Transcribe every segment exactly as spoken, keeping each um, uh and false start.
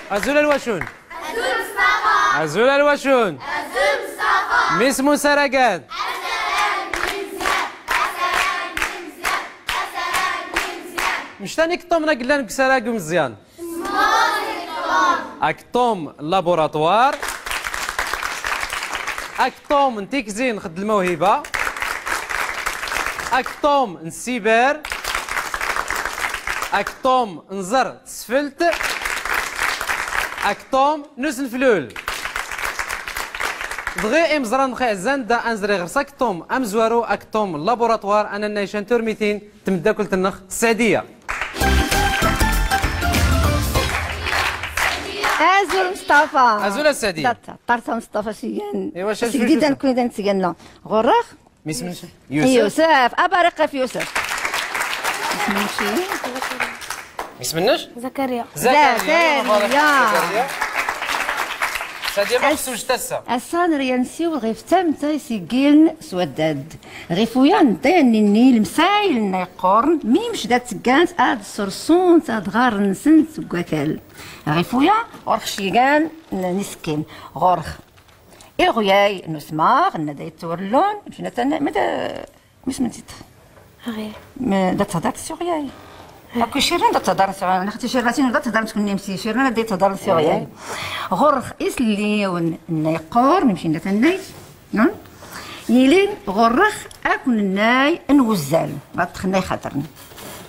Azul a lwacun. Azul a lwacun. Mismun saragan. Mctan ikṭṭumn a gllan g usarag umẓẓyan? Akṭṭum n laburatwar. Akṭṭum n tikzi n xedd lmawhiba. Akṭṭum n ssiber. Akṭṭum n ẓer d tsfelt. Akṭṭum n usnflul. Dɣi imẓran nxi ɛzzan da anzri ɣer s akṭṭum amzwaru, akṭṭum n laburatwar, anannay can turmitin tmddakklt nnx Sɛdiya. Azul Msṭafa. Azul a Sɛdiya. Ḍat ṭarta Msṭafa s igan. Iwa, s gdid a nkun idan s igan na ɣur-ɣ. Mismnc? Yusef. Yusef. Abariq f Yusef. Mismnc? Zakariya. Zakariya. Sɛdiya, ma xsmc tassa. Assa nri a nsiwel ɣif tamta i s iggiln s waddad. Ɣif uya ndda a nninni lmsayl nna iqqurn, mimc da tgant ad srssunt adɣar nsnt g wakal. Ɣif uya ɣur-ɣ cigan n iskkiln. Ɣur-ɣ iɣyay n usmaɣ nna da itwrllun. Mcna tanna mda mismntit? Da thḍart s iɣyay. Akw icirn da thḍart s iɣyay. Nna xti icirn da thḍart s kunni msi icirn da thḍart s iɣyay. Ɣur-ɣ islliwn nna iqqurn, mcna tannayt. Yilin ɣur-ɣ akw nnay n wuzzal. Ɣa txnna ixatrn.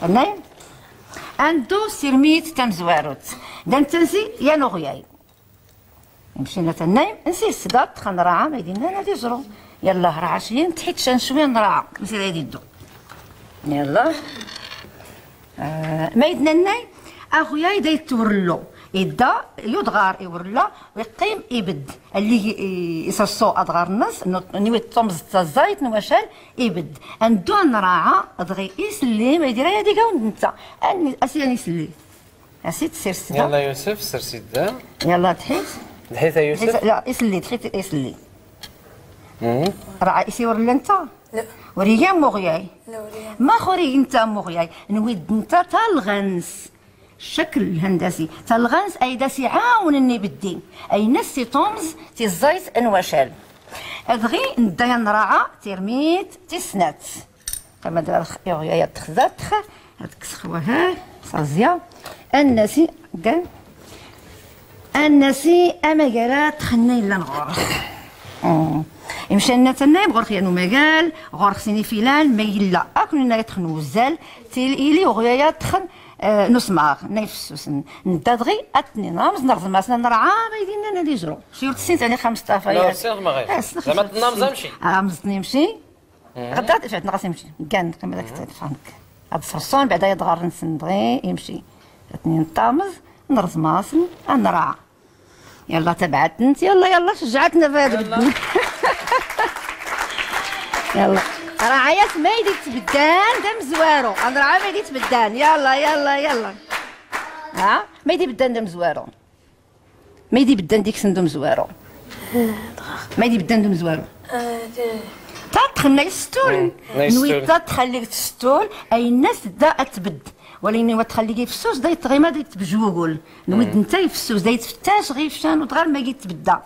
Tannay. Andu s tirmit tamzwarut da ntnsi yan uɣyay. Imcina tannaym nsi sdat xanraɛa ma idinnan ad iẓru. Yalla raɛa cyin tḥit can cwi nraɛa msi da ididdu. Yalla. Ma idnannay aɣyay da itwrllu, idda yudɣar iwrlla, wiqqim ibdd alli isrsu adɣar nns nwi tumẓt taẓayt n wacal, ibdd. Andu anraɛa dɣi islli ma idira yad igawnd ntta. Asi an islli. Asi tsirsi da. Yalla yusef sirsi da. Yalla dḥit. Dḥit a yusef. Islli dḥit islli. Raɛa isiwrllan ntta. Wrigi am uɣyay. Max wrigi ntta am uɣyay? Nwidd ntta talɣans. Ccakl lhandasi talɣans ay da s iɛawnen ibddi ay nna s itumẓ tiẓẓayt n wacal. Dɣi ndda yan raɛa tirmit tis snat. Qim ad rarx iɣyay ad txdatx ad ksx wahar s aẓya. Annasi gan annasi amagara txnna illan ɣurx. Imcanna tannay ɣurx yan umagal ɣurx sini filan ma illa akw nna yatxn wuzzal. Til ili uɣyay ad txn n usmaɣ nna ifssusn. Ndda dɣi ad tnni nrmẓ nrẓm asn nrɛa ma idinnan ad ijru. Ciwr tsint ani xamsṭafa. Zama tnamẓ amci. Amẓ tnni mci. Ɣdda ad ifɛt nɣas imci gan qim ad ak tfhmk. Ad srsun bɛda yadɣar nsn dɣi imci. Ad tnni nṭamẓ nrẓm asn ad nrɛa. Yalla tabɛat nt yalla yalla cjɛat nabad. Yalla. Raɛa yas ma idi tbddan d amzwaru ad nraɛa ma idi tbddan yalla yalla yalla. Ha ma idi bddan d amzwaru. Ma idi bddan diksn d umzwaru. Ma idi bddan d umzwaru. Tatx nna istul. Nwi tatx alli tstul ay nna s da ad tbdd. Walakin wa txalli ifssus da itɣima da itbjugul. Nwi d ntta ifssus da itfttac ɣif can udɣar ma igi tbdda.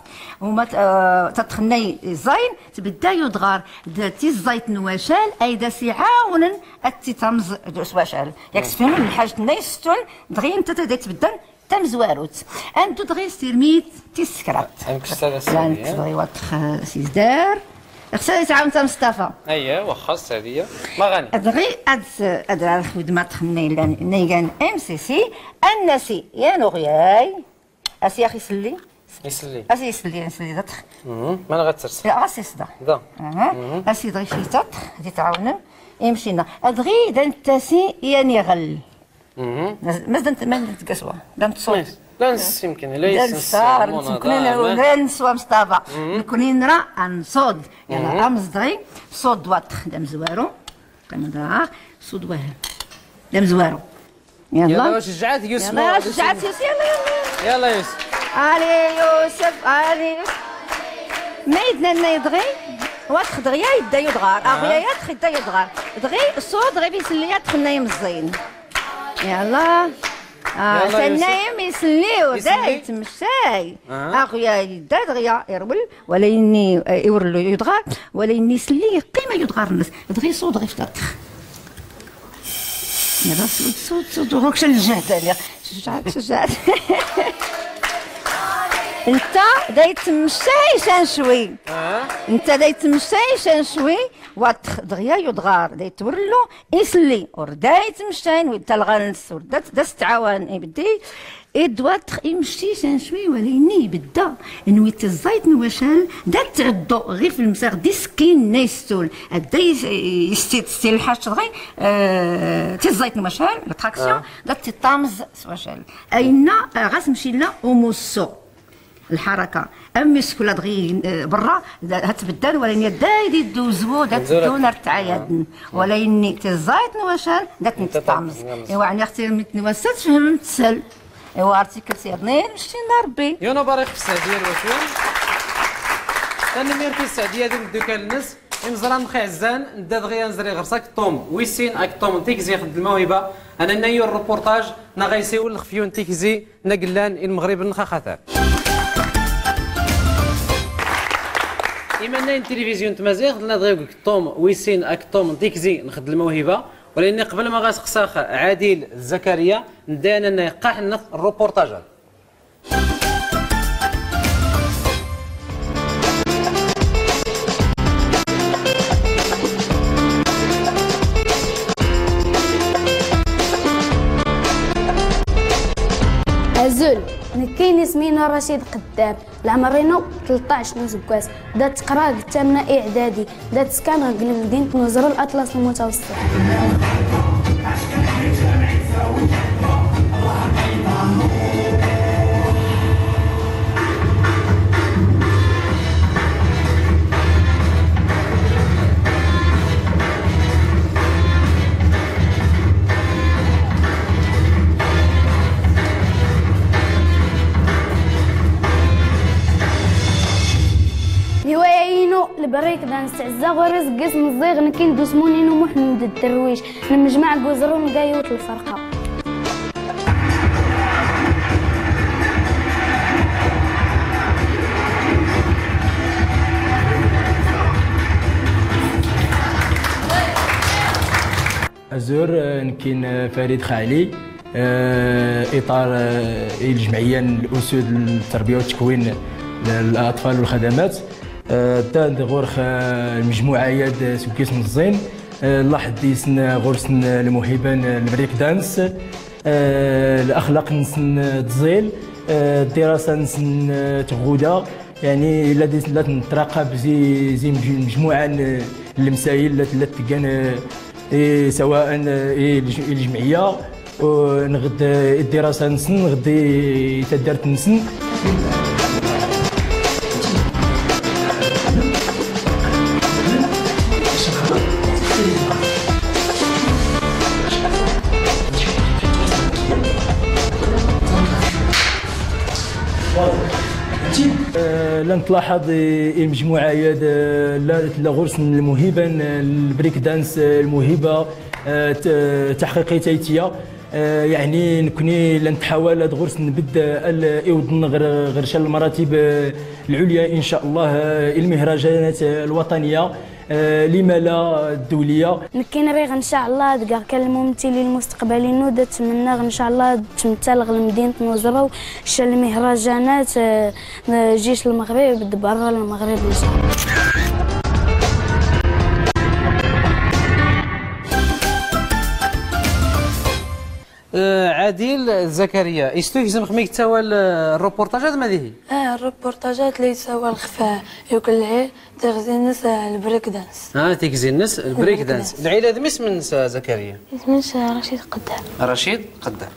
Uma tatx nna iẓayn tbdda yudɣar d tiẓẓayt n wacal ay da s iɛawnen ad titamẓ s wacal. Yak sfhmn lḥajt nna istun dɣi ntta da itbddan tamzwarut. Andu dɣi s tirmit tis skrabt. Lan ktbɣi watx s izdar. Ixsar itɛawn tamsṭafa. Aya waxxas hadiya. Ma ɣani dɣi ad ad rarx wid ma txnna ilan nna igan mcc. Annasi yan uɣyay. Asi ax islli. Islli asi islli islli datx. Ma nɣa tsrs ɣas isda. Asi dɣi citatx di tɛawnem. Imcina dɣi da nttasi yan iɣll. Mazda nttqaswa da ntṣud. Da nss imkn da nssar nttmkn. Da nsswa msṭafa. Nkni nra a nṣud. Yalla amẓ dɣi. Ṣud watx da mzwaru. Qim ad rarx ṣud wahar da mzwaru. Yalla. Yalla cjɛat yusef. Yalla yusef. Yalla yusef. Ali yusef ali yusef. Ma idnannay dɣi. Watx dɣi ya idda yudɣar aɣyay yatx idda yudɣar. Dɣi ṣud dɣi bislli yatx nna imẓẓin. Yalla. Yalla, Yusef. Islli, ur da itmecca. Axuyya idda dɣiya irwel, wala inni, eh, iwrellu yudɣar, wala inni islli iqqim yudɣar-nnes. Dɣi iṣudd ɣif taṭṭ. Yalla, ṣudd, ṣudd, ṣudd, ur-k ccan ljehd, alliɣ. Cejɛat, cejɛat. Netta da itmecca can cwi. Netta da itmecca can cwi, waṭṭx dɣiya yudɣar, da itwrellu, islli, ur da itmecca, wid talɣa-nnes, ur da, da s-tɛawan, ibeddi, id waṭṭx imecci can cwi, wala inni ibedda, nwi tiẓẓayt n wacal, da tɛeddu ɣif lmsaɣ d iskin n istul, adda is-, is-, is-, lḥac dɣi, eh, tiẓẓayt n wacal, l'attraction, da tiṭṭamez s wacal. Ayenna, eh, ɣas mcilla umussu. Lḥaraka. Am isekla dɣi, eh, berra, da, ha tbeddan, wala inni da iddu uzwu, da teddun ar tɛayadn. Wala inni tiẓẓayt n wacal, da tntiṭṭamez. Iwa, ɛni axti mi tnwassa tfehmem tsel. Iwa, artikel s yaḍnin, mcci n Rebbi. Yuna barik f sseɛdiya n wacal. Tanemmirt i sseɛdiya d imddukal-nnes. Imẓran-nneɣ iɛezzan, nedda dɣi ad nẓer ɣer-s akk Tom wis sin, akk Tom n Tigzi ixeddem lmawhiba, ad nannay i reportage, neɣ ad isiwel ɣef yiwen n tikzi n aglan i lmeɣrib-nneɣ axatar. Imannay n tilivizyu n tmaziɣt, nella dɣi akked Tom wis sin, akk Tom n Tigzi nxeddem lmawhiba, wala inni qbel ma ɣ-aseqsaɣ Ɛadil d Zakariya, nedda ad nannay qqaḥ-nneɣ reportage. Azul, nekkini isem-inu Racid Qeddar, lɛemr-inu tleṭṭac n useggas, da ttqraɣ deg ttamna iɛdadi. Da ttekkaneɣ deg lemdint n Uẓru, Laṭlas Lmutawesseṭ. Lhiwaya-inu lbrik dance. Ɛezzaɣ ɣur-s seg asmi ẓẓiɣ, nekkini d usmun-inu Muḥemmed Dderwic. Nemmejmaɛ deg Uẓru, nga yiwet lferqa. Azul, eh, nekkini, eh, Farid Xali, eh, iṭar, eh, i lejmeɛya n lusud n tterbiya u ttekwin n laṭfal u lxadamat. Eh, ddan ɣur-s, eh, lmejmuɛa-ya d seg yisem ẓẓin, eh, lwaḥed deg-sen, eh, ɣur-sen, eh, lmuhiba n, eh, lbrik dance, eh, laxlaq-nsen, eh, tẓil, eh, ddirasa-nsen, eh, tɣuda, Yeɛni, la d-, la tneṭṭraqab zi, zi mej-, mejmuɛa n, eh, lemsayel, la, la tgan, eh, eh, sawa'an, eh, i lej-, i lejmeɛya, u neɣd, eh, i ddirasa-nsen, neɣd i, i taddart-nsen. Eh, la nettlaḥaḍ i, i lmejmuɛa-ya d, la, la ɣur-sen lmuhiba n, eh, lbrik dance, eh, lmuhiba, eh, t-, taḥqiqit ay tiya. Eh, yeɛni nekni la nettḥawal ad ɣur-sen nbeddel, eh, iwḍen ɣer, ɣer ca lmaratib, eh, lɛulya, in ca Allah, eh, i lmihrajanat, eh, lwaṭaniya. Eh, limala ddewliya. Nekkini riɣ, in ca Allah, ad geɣ kan lmumtilin lmustaqbaliyin, u da ttmennaɣ, in ca Allah, ad ttmetaleɣ ɣer lmedinat n Uẓru, ca lmihrajanat, eh, n jic Lmeɣrib, d berra Lmeɣrib, in ca Allah. Eh, Ɛadil Zakariya, istugzem xmi yettawal, eh, rrupuṛṭaǧat ma dihi? Eh, rrupuṛṭaǧat la yettawal xef, eh, yuklɛi, Tigzi-nnes, eh, lbrik dance. Ah, tigzi-nnes, lbrik dance. Lɛila d mmi-s mens, eh, Zakariya? Isem-nnes, eh, Racid Qeddar. Racid Qeddar.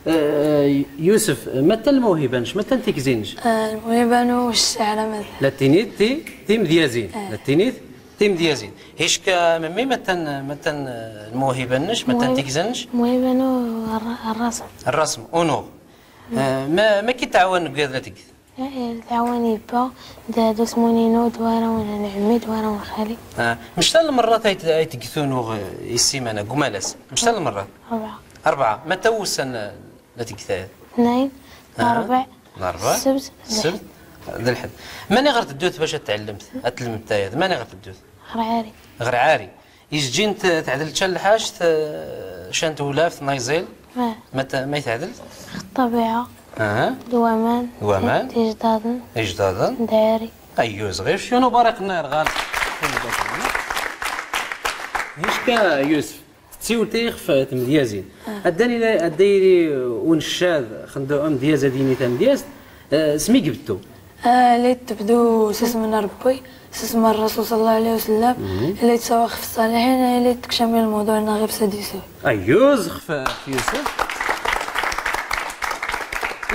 Eh, eh, Yusef, mattan lmawhiba-nnes, mattan tigzi-nnes? Eh, lmawhiba-inu ccɛer amazigh. La ttinit ti, timedyazin. Eh. La ttinit timedyazin. Hick, eh, mmi mattan, mattan, eh, lmawhiba-nnes, mattan tigzi-nnes? Lmawhiba-inu rra-, rrasm. Rrasm, unuɣ. Eh, ma, ma ki-tɛawan deg wid la tgid? Eh, eh, tɛawan-i yebba, d, d usmun-inu, d warraw n ɛemmi, d warraw n xali. Ah, mectal lmerrat ay t-, ay tgit unuɣ, eh, i ssiman-a, deg umalas? Mectal lmerrat? Rebɛa. Rebɛa. Mata wussan, eh, La tgtayad? Tnayn, larbaɛ, larbaɛ, ssebt, ssebt, d lḥedd. Mani ɣer tddut bac ad tɛllemt, ad tllemt tayad? Mani ɣer tddut? Ɣer ɛari. Ɣer ɛari. Ijjin tɛdelt can lḥact, can twlaft n iẓil? Ma tɛdelt? Ɣer ṭṭabiɛa. Aha. D waman. D waman. D ijdaḍn. Ijdaḍn. D ɛari. Ayyuz ɣif cunu bariq nna irɣal. Yicka yusef. Tettiwlti ixf tmdyazin. Adda yili uncad xndu amdyaz ad yini tamdyazt. Smi gbttu? Layt tbdu s ism n rbbi, s ism n rrasul salla llah ɛlayhi wa sallam. Layt sawa xf ṣṣaliḥin. Layt tkcami lmawḍuɛ nna ɣif sadisu. Ayyuz xf yusef.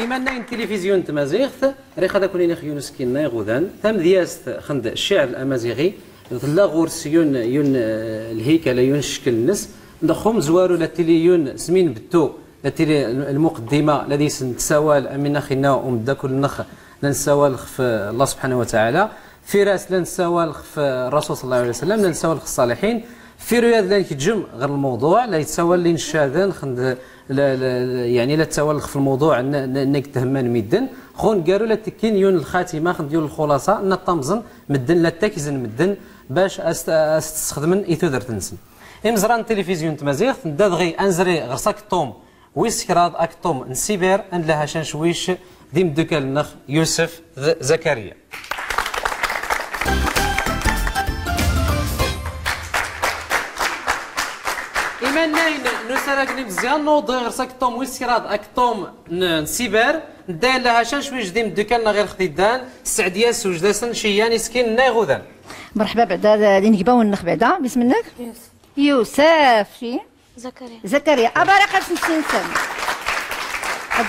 Imannayn n tilifizyun n tmaziɣt. Riɣ ad akwn-iniɣ yun skinna iɣudan. Tamdyazt xnd ccɛr amaziɣi tlla ɣur-s yun, yun lhikala, yun ccekl-nns. Nda xum zwaru la tili yun smin bttu, la tili lmuqddima la dis ntsawal am inna xinna umddakul-nnx, la nssawal xf llah subḥanahu wa taɛala. Fir-as la nssawal xf rrasul salla llah ɛlayhi wa sallam, la nssawal xf ṣṣaliḥin. Fir uyad la nkjm ɣer lmawḍuɛ la itsawal lincadn xnd la, la, la, yeɛni la tsawal xf lmawḍuɛ nna, nna, nna gthmman middn. Xu ngaru la tkin yun lxatima xnd yun lxulaṣa nna ṭṭamẓn mddn, la ttakzn mddn bac as, as-tt-sxdmn i tudrt-nsn. Imẓran n tilifizyun n tmaziɣt, nda dɣi anzri ɣer s akṭṭum wis kraḍ, akṭṭum n sibir, anlha can cwic d imddukal-nnx Yusef d Zakariya. Imannayn n usarag n imẓẓyan, nuweḍ ɣer s akṭṭum wis kraḍ, akṭṭum n, n sibir. Nda anlha can cwic d imddukal-nnx ɣir xd-iddan. Sseɛd-yas wjed-asn ciyyan iskin nna iɣudan. Mrḥba bɛda d, d inigbawn-nnx bɛda, bism-nnk? Yusef. Yusef, ci? Zakariya. Zakariya, abariq ɣef-s nssin-nsn.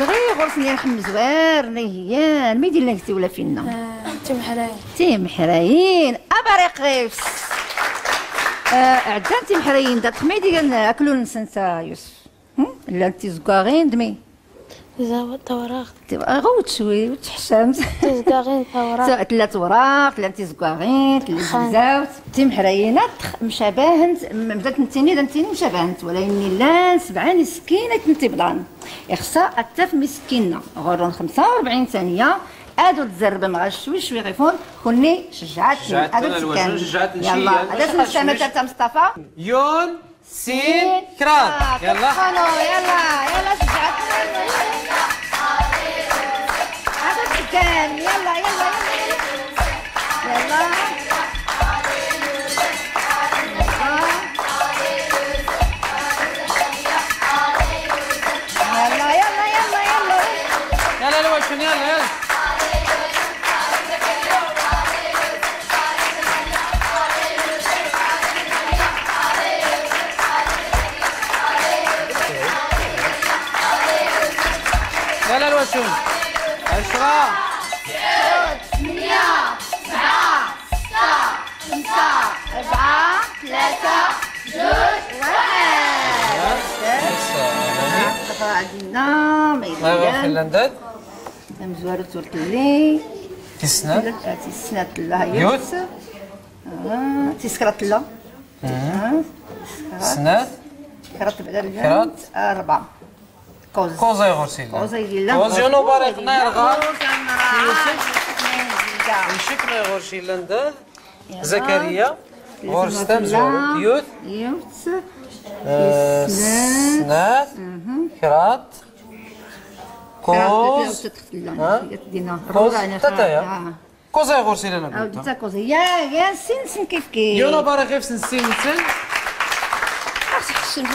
Dɣi ɣur-s nna irḥm mzwar, nna ihiyyan, mi d-illan g tiwlafin-nna? Timḥrayin. Timḥrayin, abariq ɣef-s. Ɛddan timḥrayin, da txmid igan aklul-nsn a Yusef. Llan tizggaɣin d mi? Tawraɣt. Ɣwt cwi, ur tḥccamt. Tizggaɣin, tawraɣt. Tlla tawraɣt, llan tizggaɣin, tlla tizgzawt. Timḥrayin-a mcabahent, mdat nttini, da nttini mcabahent, walakin llan sebɛa n iskin akk n tibḍan. Ixṣa ad tafm iskin-nna. Ɣur-wn xemsa u rbɛin taniya, ad ur tzerrbm ɣa cwi cwi ɣif-wn, kunni cejɛat-tn. Ad ur ttkam. Yalla, ad as-nssamr a Mustafa. Yun. Sin, kraḍ. Yalla. Yalla, yalla, yalla, شجعتنا. هذا قدام. يلا، يلا، يلا. يلا. يلا، يلا، يلا، يلا. يلا، الوشن، يلا، يلا. يلا الوشون. عشرة. ثمانية، تسعة، ستة، خمسة، أربعة، ثلاثة، جوج، واحد. الله يبارك فيك. تمزوارت ورتلي. تسنات. تسنات الله يوت. يوت. آه، تسكرت الله. آه، تسكرت. سنات. كرت بعدا الجنب. كرت. آه، ربعة. كوز. كوزي غرسيلا. كوزي لا. كوزي نو بارك ناير غا. كوزي ناير غا. يوسف. يوسف. يوسف ناير غرسيلا نداد. يلا. زكريا. غرس تمزوارت. يوت. يوت. آه، سنات. سنات. مهم. كرات. كوز. كوز. ها؟ كوز. تتايا. آه. كوزاي غورسي لنا أو قلت. ديتا كوزاي. يا، يا، سين، سين، كيف، كيف. يونا بارا غير سين، سين، سين. أخي، حشم،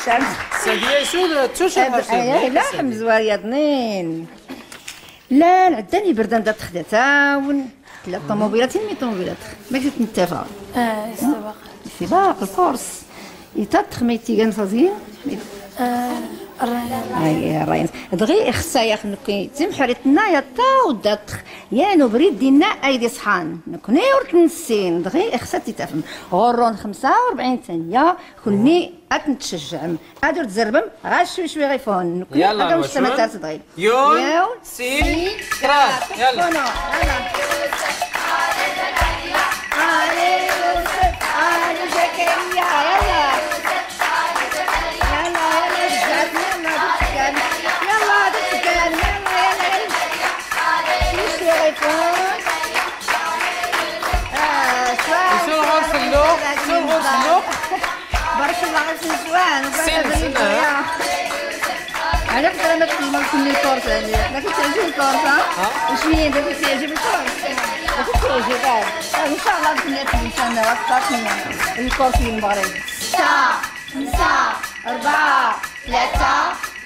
حشم. سادية يسود، تشوش أب-، هرسي. أي، أي، لا، حمز ويا ضنين. لا، العداني بردان دا تخدتاون. لا، الطوموبيلات، هي طوموبيلات. ما كنت نتفق. آه، السباق. السباق، الكورس. إتا تخميتي كان صازين؟ آه، الريان. أي، الريان. دغي إخسا يا خنكي. تم حريتنا يا تا وداتخ. يا نبريد دينا أيدي صحان. نكوني ورت نسين. دغي إخسا تتفهم. غرون خمسة وربعين ثانية. كوني أتنتشجعم. أدور تزربم. غاش شوي شوي غيفون. نكوني يلا، أدور وشون؟ مستمتعت دغي. يون، يون، سين، سين، كراس. كراس. يلا. كونو. يلا. آل يوسف، آل زكريا. يلا. يلا، يلا، رجعت. يلا، رجعت. يلا، بارك الله غير في النسوان، وبارك سين، الله سين، في الدنيا. أنا كنت أنا مكتوب من كل الكورس، يعني. ما كنت تعجب الكورس، ها؟ ها؟ وشنو هي؟ ما كنت تعجب الكورس؟ ما كنت تعجب، آه. آه، إن شاء الله الدنيا تجي، إن شاء الله، وقت الكورس من المغرب. ستة، خمسة، أربعة، ثلاثة،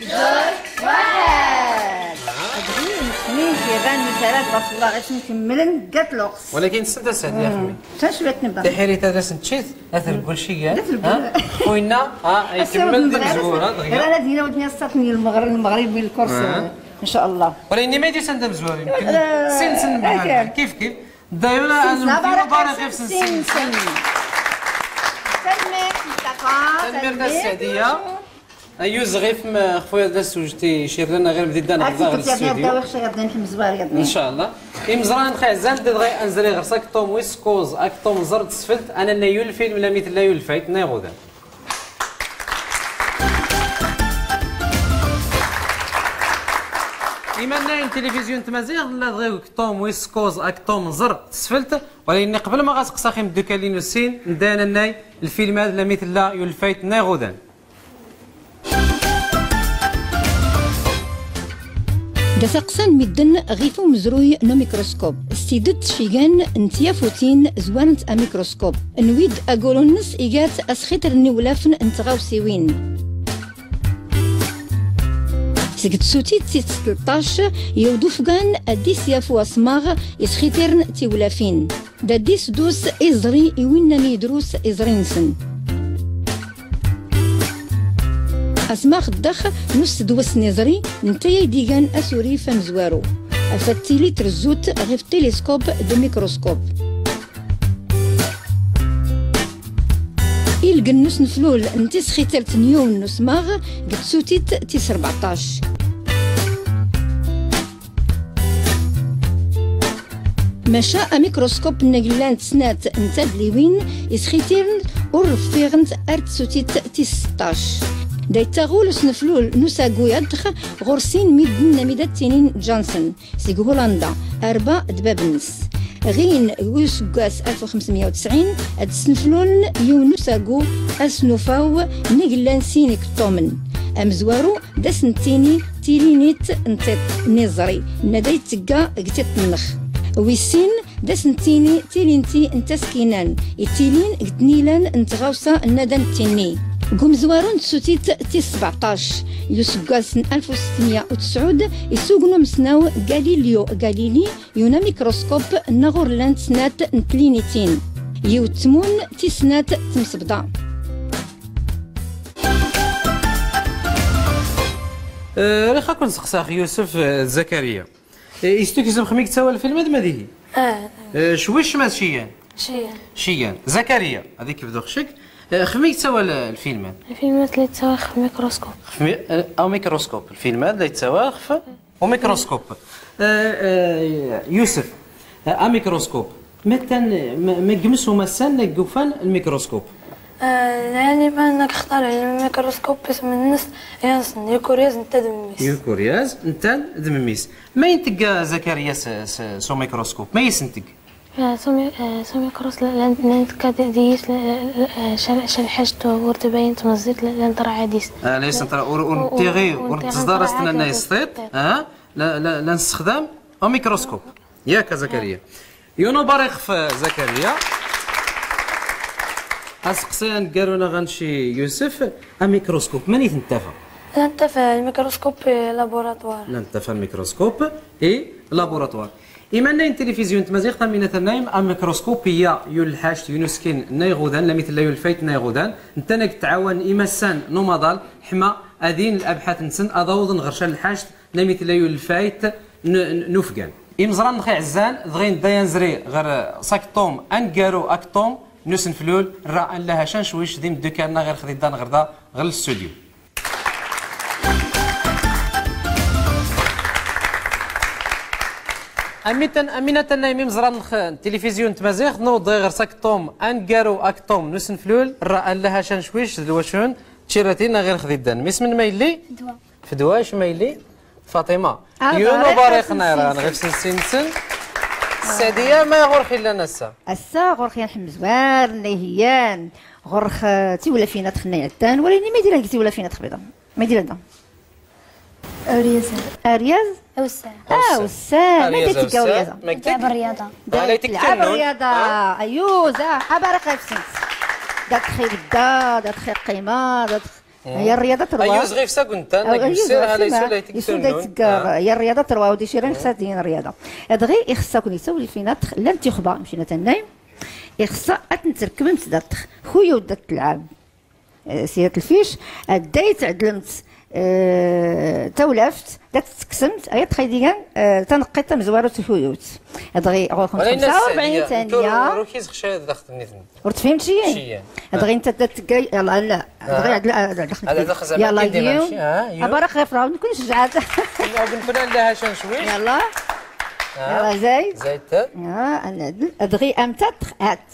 زوج، واحد. أدري، نسمي، شيران، مثالات، بارك الله غير نكملن، قالت له. ولكن ست سعد يا خمي. تا شوية نبدا. تحيري تا درس نتشيت، أثر كل شيء، ها؟ أثر كل ها؟ خوينا، ها، أي أثر كمل دي المغرب. مزورة، دغيا. أنا دينا ودنيا ساتني المغرب، المغرب بالكورس، آه. إن شاء الله. ولكن ما يدير سند مزورين. آه، سن، سن، بحال، أكيد. كيف، كيف. دايما سن، أنا سن، بارك بارك في سن، سن، سن، سن. سن. تنميرت مصطفى، تنميرت تنميرت. السعدية. أيوز غيف م-، خويا دا سوجتي شير لنا غير بديت دان أكيد غدا غير كنت يعني الاستوديو. غدا وخشة غدا نحن مزوار غدا. إن شاء الله. إمزران خي عزام دغي أنزلي غير ساكتوم ويسكوز أكتوم زرد سفلت أنا نيول الفيلم لا ميت لا يول فايت ناي غدا. إيمان نايم تلفزيون تمازيغ لا دغي أكتوم ويسكوز أكتوم زرد سفلت، ولكن قبل ما غاسق ساخي مدوكالين السين ندانا ناي الفيلم هذا لا ميت لا يول فايت ناي غدا. Da s-aqsan midden ɣif umezruy n umikruskub. S tidet cigan n tyafutin zwarent amikruskub. Nwid agulu-nnes iga-t asxitr n iwlafen n tɣawsiwin. Seg tsutit tis tleṭṭac, yewwed ufgan ad d-isyafu asmaɣ isxitirn tiwlafin. Da d-isdus iẓri i winna mi idrus iẓri-nsen. Asmaɣ ddax n usdwes n iẓri, netta ay d-igan asurif amezwaru. Af ad tili trezut ɣef tiliskub d umikruskub. Ilgen n usneflul n tisxitert n yiwen n usmaɣ deg tsutit tis rbeɛṭac. Maca amikruskub n agellan d snat n tadliwin isxitirn ur rfiɣnt ar tsutit tis seṭṭac. Da ittaɣul usneflul n usagu yadx ɣur sin midden amida ttinin Janssen seg Hulanda, arba d bab-nnes. Ɣin deg useggas alef u xemsmya u tesɛin ad snefluln yiwen n usagu asnufaw n agellan sin ikeṭṭumen. Amezwaru da s-nettini tilinit n tiṭ n iẓri, nna da ittegga deg tiṭ-nnex. Wis sin, da s-nettini tilinti n taskinan, ittilin deg tnilan n tɣawsa nna da nettinni. Deg umezwaru n tsutit tis sbeɛṭac n useggas n alef u setmya u tesɛud, issugn umesnaw Galileo Galili yiwen amikruskub nna ɣur llant snat n tlinitin, yiwet tmun, tis snat tmsebḍa. Eh, rix ad ken-sseqsaɣ Yusef, eh, d Zakariya. Eh, is-tukzem xmi g-ttawal lfilm ad mad ihi? Ah. Eh, cwic ma d ciyan? Ciyan. Ciyan. Zakariya, ad ikbed uxceg. Eh, xmi g-ttawal, eh, lfilm ad? Lfilm ad la ittawal x mikruskub. X mi-, eh, amikruskub. Lfilm ad la ittawal x umikruskub. Eh, eh, Yusef, eh, amikruskub. Mattan, ma, ma ggems umassan la ggufan lmikruskub? Eh, lɛalim anna ixtar lmikruskub ism-nnes Janssen, yukuryaz netta d memmi-s. Yukuryaz netta d memmi-s. Ma i n-tegga Zakariya s, s, s umikruskub? Ma i s-n-tegg? Eh, s umi-, eh, s umikruskub la, la, la n-tekka d, diyis, la, la, la, eh, cel-, celḥact ur tbayin tmeẓẓiwt, la, la n-tra ɛad is. Ah, la is-n-tra, ur, ur n-tiɣi, ur n-tiɣi, ur n-tẓḍar as-tnanna isṭiṭ, ah, la, la, la nessexdam amikruskub. Yak a Zakariya. Yiwen ubarriq f Zakariya. Aseqsi aneggaru-nneɣ anci Yusef, amikruskub, mani t-nettafa? La nettafa lmikruskub i laburatwar. La nettafa lmikruskub i laburatwar. Imannayen n tilifizyu n tmaziɣt, am inna-t annaym, amikruskub iyya yul lḥact, yun uskin n iɣudan, lami tella yul lfayt n iɣudan, nettan a g-ttɛawan imassan n umaḍal, ḥma ad inin labḥat-nsen, ad awḍen ɣer ca n lḥact, lami tella yul lfayt n, n, n ufgan. Imẓran-nneɣ iɛezzan, dɣi nedda a nzri ɣer s akṭum aneggaru, akṭum n usenflul, rra ad nlaha ca n cwic d imeddukkal-nneɣ ɣer-x d-iddan ɣer da, ɣer lstudyu. Am inna-t, am inna-t annaym imẓran-nneɣ n tilifizyu n tmaziɣt, newweḍ ɣer s akṭum aneggaru, akṭum n usenflul, rra ad nlaha ca n cwic d lwacun d tcirratin-nneɣ ɣer-x d-iddan. Mmi-s, mnma yelli? Fedwa. Fedwa, ic ma yelli? Faṭima. Ah, yiwen ubarriq n iran ɣef sin-nsen. Sadiya, ma ɣur-k illan ass-a? Ass-a ɣur-k yan ḥmzwar n ihiyyan. Ɣur-k, eh, tiwlafin ad-txnay ɛttan, wala ini ma idilan tiwlafin ad-txbiḍ? Ma idilan da? Aryaz. Aryaz? Awessar. Awessar. Awessar. Ma idilan awessar. Aryaz. Tɛab rryaḍa. Tɛab rryaḍa. Ayyuz, a, abarak ɣef-sent. Dat-x ibedda, dat-x iqqima, dat-x Hiya rryaḍa trwa. Ayyuz ɣef-s a-wen-ttan. Ayyuz ɣef-s a-wen-ttan. Isu da ittegga, hiya rryaḍa trwa, ur d-icir ara ixṣṣa ad-inin rryaḍa. Dɣi ixṣṣa-ken isu lfin ad-txllan tixba, mcina tannay. Ixṣṣa ad-ten-trekbemt dat-x. Kuyut dat-tlɛab. Eh, sirat lfic, adday tɛedlemt, eh, tawlaft, dat-tt-tekksemt, ad-txayd igan, eh, taneqqiḍt tamezwarut i kuyut. Dɣi ɣur-ken xemsa u rebɛin taniya. Ur tefhimt ciyin? Ciyin. Dɣi nta da tgay, yalla, la. Dɣi ɛad, la, la, la. Yalla, yiw. Abarak ɣef rawd, nkun cejɛat. Nkun la hacan cwic. Yalla. Yalla, zayd. Zayd. Dɣi amtat, at.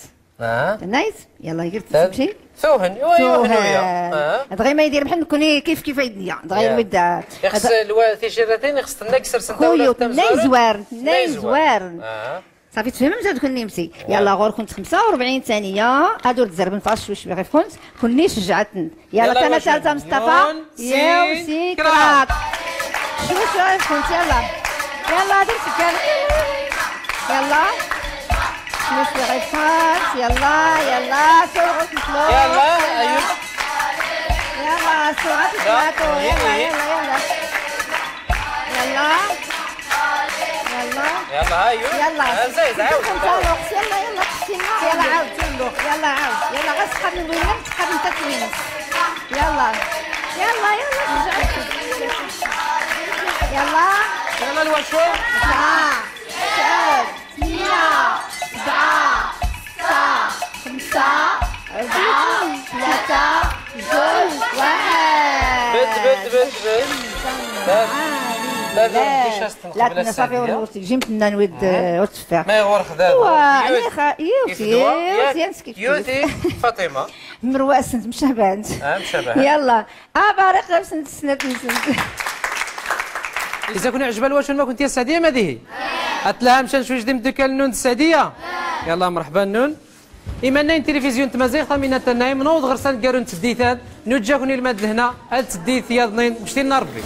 Nice. Yalla, gir tmci. Tuhen, iwa, tuhen, iwa. Dɣi ma idir mḥen, nkun kif kif ay d-nniya. Dɣi lwid. Ixṣṣ lwa ticirratin, ixṣṣ tnna gsersent. Kuyut, nna izwarn, nna izwarn. Ṣafi, tfhmmt ad-kwn nimsi. Yalla, ɣur-kwn xemsa u rebɛin taniya, ad-ur-d-zerrben faṣ cwic ɣef-kwn, kwn icejɛa-tn. Yalla, tama talta Mustafa. Yiw, sin, kraḍ. Cwic ɣef-kwn, yalla. Yalla, ad-ur-d-zerrben. Yalla. Cwic ɣef-kwn, yalla, yalla, sewɣet-tt. Yalla, ayyuz. Yalla, sewɣet-tt, yalla, yalla, yalla. Yalla. Yalla. Yalla، ها، زايد، عاود، عاود. يلا، يلا، يلا، عاود. يلا، عاود. يلا، غير سحب من وين، سحب انت وين. يلا. يلا، يلا، رجعي. يلا. يلا، الوشو. سبعة. ست. تمنية. سبعة. ستة. خمسة. أربعة، ثلاثة، زوج، واحد. بد، بد، بد، بد. لا، لا، لا، لا، صافي، ورث، جيم تنان ود، آه، وتفاح. ما يغور خدا. إيوا، أنا خا-، يوتي، يوتي، يوتي، يوتي، فاطمة. مرواسنت، مشابهنت. آه، مشابهنت. يلا. آه، بارك غير سنت، سنت، سنت. إذا كنا عجبة الوشون ما كنت يا سعدية ما ديهي. أتلاها مشان شوي جديد مدوكال نون السعدية. يلا، مرحبا نون. إيماننا تلفزيون تمازيغ ثمينة تنايم نوض غرسان قارون تسديثات. نوجهكم إلى ماد الهنا، التسديث يا ضنين، مشتي لنا ربي.